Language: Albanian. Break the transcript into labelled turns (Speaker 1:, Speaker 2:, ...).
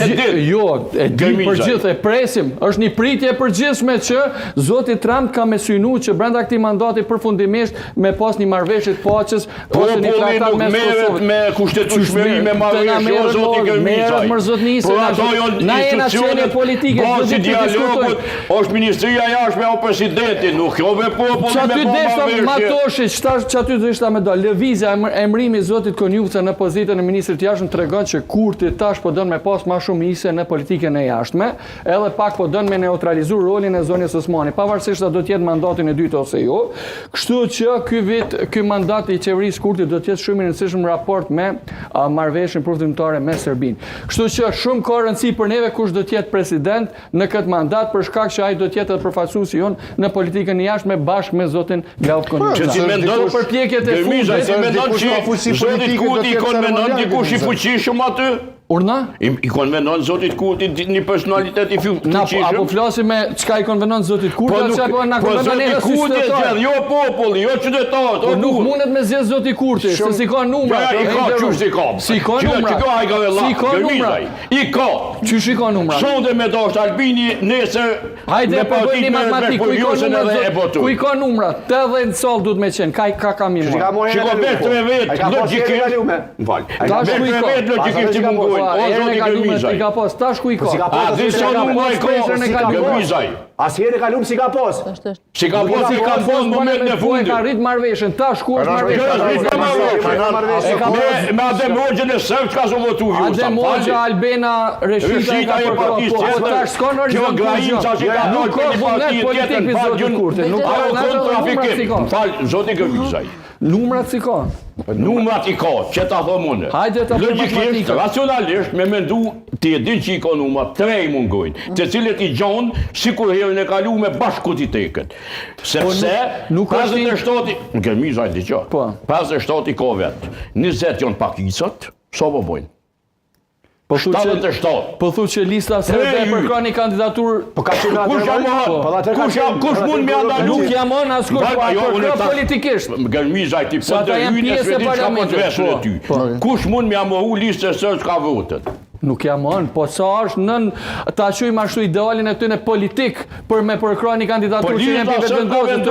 Speaker 1: Jo, e di për gjithë, e presim. Është një pritje e përgjithshme që zoti Trump ka me synu që brenda këtij mandati përfundimisht me pas një marrëveshje të paqes
Speaker 2: po,
Speaker 1: ose një
Speaker 2: Populli
Speaker 1: traktat
Speaker 2: nuk
Speaker 1: mes
Speaker 2: merret
Speaker 1: Kosovës.
Speaker 2: me kushtetutshmëri me marrëveshje, o zoti Gërmizaj.
Speaker 1: Merret mër zotni se
Speaker 2: Por
Speaker 1: na
Speaker 2: ato janë
Speaker 1: na jena qenie
Speaker 2: institucionet,
Speaker 1: politike,
Speaker 2: bazi
Speaker 1: do të
Speaker 2: dialogut,
Speaker 1: diskutojmë.
Speaker 2: është Ministria e Jashtme o presidenti, nuk jo me popullin
Speaker 1: Që
Speaker 2: me
Speaker 1: aty
Speaker 2: bo
Speaker 1: deshta
Speaker 2: marrëveshje.
Speaker 1: Matoshi, që që aty deshta me dalë, lëvizja e emrimi i zotit Konjufca në pozitën e ministrit të jashtëm tregon që Kurti tash po don me pas ma shumë hise në politikën e jashtme, edhe pak po don me neutralizu rolin e zonjës Osmani, pavarësisht a do të jetë mandatin e dytë ose jo. Kështu që ky vit, ky mandat i qeverisë Kurti do të jetë shumë i rëndësishëm në raport me a, marrëveshjen përfundimtare me Serbinë. Kështu që shumë ka rëndësi për neve kush do të jetë president në këtë mandat për shkak që ai do të jetë edhe përfaqësuesi jonë në politikën e jashtme bashkë me zotin Glauk Konjufca.
Speaker 2: Që si mendon
Speaker 1: Këto përpjekjet e
Speaker 2: Gërmizaj,
Speaker 1: fundit,
Speaker 2: si mendon
Speaker 3: dikush
Speaker 2: që
Speaker 3: ka fuqi
Speaker 2: zotit
Speaker 3: politike, do
Speaker 2: Kurti
Speaker 3: të
Speaker 2: i
Speaker 3: jetë
Speaker 2: konvenon
Speaker 3: ceremonial,
Speaker 2: dikush i
Speaker 3: Gërmizaj.
Speaker 2: fuqishëm aty?
Speaker 1: Urna?
Speaker 2: I, i konvenon zotit Kurti di- një personalitet i fu-
Speaker 1: Na
Speaker 2: fuqishëm?
Speaker 1: apo flasim me çka i konvenon zotit Kurti,
Speaker 2: Po
Speaker 1: apo
Speaker 2: nuk,
Speaker 1: çka po na
Speaker 2: po
Speaker 1: konvenon
Speaker 2: zoti
Speaker 1: neve si
Speaker 2: Kurti e
Speaker 1: qytetar.
Speaker 2: zgjedh, jo populli, jo qytetarët,
Speaker 1: Po
Speaker 2: o
Speaker 1: nuk
Speaker 2: burr.
Speaker 1: mundet me zgjedh zoti Kurti, se si ka numra.
Speaker 2: Ja, i
Speaker 1: e
Speaker 2: ka,
Speaker 1: nderuar.
Speaker 2: qysh si ka.
Speaker 1: Si ka
Speaker 2: Qysh-
Speaker 1: numra.
Speaker 2: Që ka ai ka vëlla,
Speaker 1: Si ka numra.
Speaker 2: Gërmizaj. I ka.
Speaker 1: Qysh i ka numra?
Speaker 2: Sonde me dashtë Albini, nesër
Speaker 1: Hajde
Speaker 2: me
Speaker 1: po bëjmë
Speaker 2: partit
Speaker 1: një
Speaker 2: me
Speaker 1: matematikë, ku i ka
Speaker 2: Vjosën
Speaker 1: numrat,
Speaker 2: edhe e
Speaker 1: zot,
Speaker 2: botu.
Speaker 1: ku i ka numrat? 80 në sallë duhet me qenë, ka ka ka mi
Speaker 3: Që ka
Speaker 1: marrë.
Speaker 3: marrë
Speaker 2: Shiko
Speaker 3: herën e
Speaker 2: vetë
Speaker 3: kalume,
Speaker 2: tre
Speaker 3: po.
Speaker 2: vetë,
Speaker 3: Ai ka pas herën e
Speaker 2: logjikisht.
Speaker 3: kalume.
Speaker 2: Më fal.
Speaker 3: Ai ka
Speaker 1: Tash
Speaker 2: Vetë
Speaker 1: ku i
Speaker 2: tre
Speaker 1: ka?
Speaker 2: vetë logjikisht i
Speaker 3: Pas,
Speaker 2: mungojnë.
Speaker 1: Po,
Speaker 2: O
Speaker 1: herën e
Speaker 2: zoti
Speaker 1: kalume
Speaker 2: Gërmizaj.
Speaker 1: i ka pas, tash ku i ka?
Speaker 3: Po si ka
Speaker 2: A
Speaker 3: pas,
Speaker 2: di
Speaker 3: si
Speaker 2: sa
Speaker 3: ka
Speaker 2: numra
Speaker 3: pas,
Speaker 2: i ka?
Speaker 1: herën e
Speaker 3: si ka
Speaker 1: kalume.
Speaker 2: Gërmizaj.
Speaker 3: As herën e kalume si ka pas.
Speaker 2: Si ka
Speaker 3: Nuk
Speaker 2: pas,
Speaker 3: i
Speaker 2: si
Speaker 3: ka
Speaker 2: ka
Speaker 3: pas,
Speaker 2: pas në momentin e
Speaker 1: Po e
Speaker 2: fundit.
Speaker 1: ka rrit marrëveshjen, tash ku është marrëveshja?
Speaker 2: Kjo është rrit marrëveshje.
Speaker 1: E ka
Speaker 2: Me
Speaker 1: pas
Speaker 2: me Adem Hoxhën e Serb çka s'u votu Vjosa.
Speaker 1: Adem Hoxha, Albena Reshita e
Speaker 2: Reshita
Speaker 1: ka
Speaker 2: e
Speaker 1: përkrah,
Speaker 2: partisë
Speaker 1: po, po
Speaker 2: tjetër.
Speaker 1: tash s'ka në
Speaker 2: Kjo
Speaker 1: horizont
Speaker 2: Grainca që ka
Speaker 1: Nuk
Speaker 2: dalë
Speaker 1: ka
Speaker 2: për një
Speaker 1: vullnet
Speaker 2: parti
Speaker 1: politik
Speaker 2: tjetër,
Speaker 1: për
Speaker 2: fal,
Speaker 1: zotin
Speaker 2: gjun-
Speaker 1: Kurti, nuk ka
Speaker 2: Ajo
Speaker 1: vullnet
Speaker 2: kon
Speaker 1: edhe numrat si
Speaker 2: trafikim.
Speaker 1: ka.
Speaker 2: Fal, zoti Gërmizaj.
Speaker 1: Numrat si ka.
Speaker 2: Numrat i ka, që ta thom unë.
Speaker 1: Hajde ta bëjmë
Speaker 2: Logjikisht,
Speaker 1: matematikën.
Speaker 2: racionalisht, me mendu, ti e din që i ka numrat, tre i mungojnë, të cilët i gjonë, si kur herën e kalu me bashkë Sepse,
Speaker 1: Po nuk është i-
Speaker 2: 57, Gërmizaj dëgjoj,
Speaker 1: Po.
Speaker 2: 57 i ka vetë, 20 janë pakicat, sa po bojnë?
Speaker 1: Po thu që
Speaker 2: 77.
Speaker 1: Po thu që lista serbe
Speaker 2: Tre yj.
Speaker 1: përkrah një kandidaturë
Speaker 3: Po ka qenë
Speaker 2: Kush
Speaker 3: atëherë,
Speaker 2: jam
Speaker 3: Po
Speaker 2: mohon?
Speaker 3: atëherë ka
Speaker 2: Kush jam,
Speaker 3: qenë-
Speaker 2: kush mund me andalu?
Speaker 1: Nuk jam on askush,
Speaker 2: Mbaj,
Speaker 1: po
Speaker 2: jo, unë
Speaker 1: përkrah
Speaker 2: thash-
Speaker 1: politikisht.
Speaker 2: Gërmizaj ti
Speaker 1: Se
Speaker 2: po
Speaker 1: ata
Speaker 2: të
Speaker 1: janë
Speaker 2: hyjnë e
Speaker 1: pjesë e
Speaker 2: s'e di çka po të
Speaker 1: parlamentit,
Speaker 2: veshën e
Speaker 1: po,
Speaker 2: ty.
Speaker 1: po.
Speaker 2: Kush mund me amohu listën sërë çka votët?
Speaker 1: Nuk jam on, po sa është nën ta quajmë ashtu idealin e tyre politik për me përkrah një kandidaturë
Speaker 2: Po
Speaker 1: që janë
Speaker 2: lista
Speaker 1: pi
Speaker 2: sërë ka
Speaker 1: vetëvendosje.
Speaker 2: vendosur.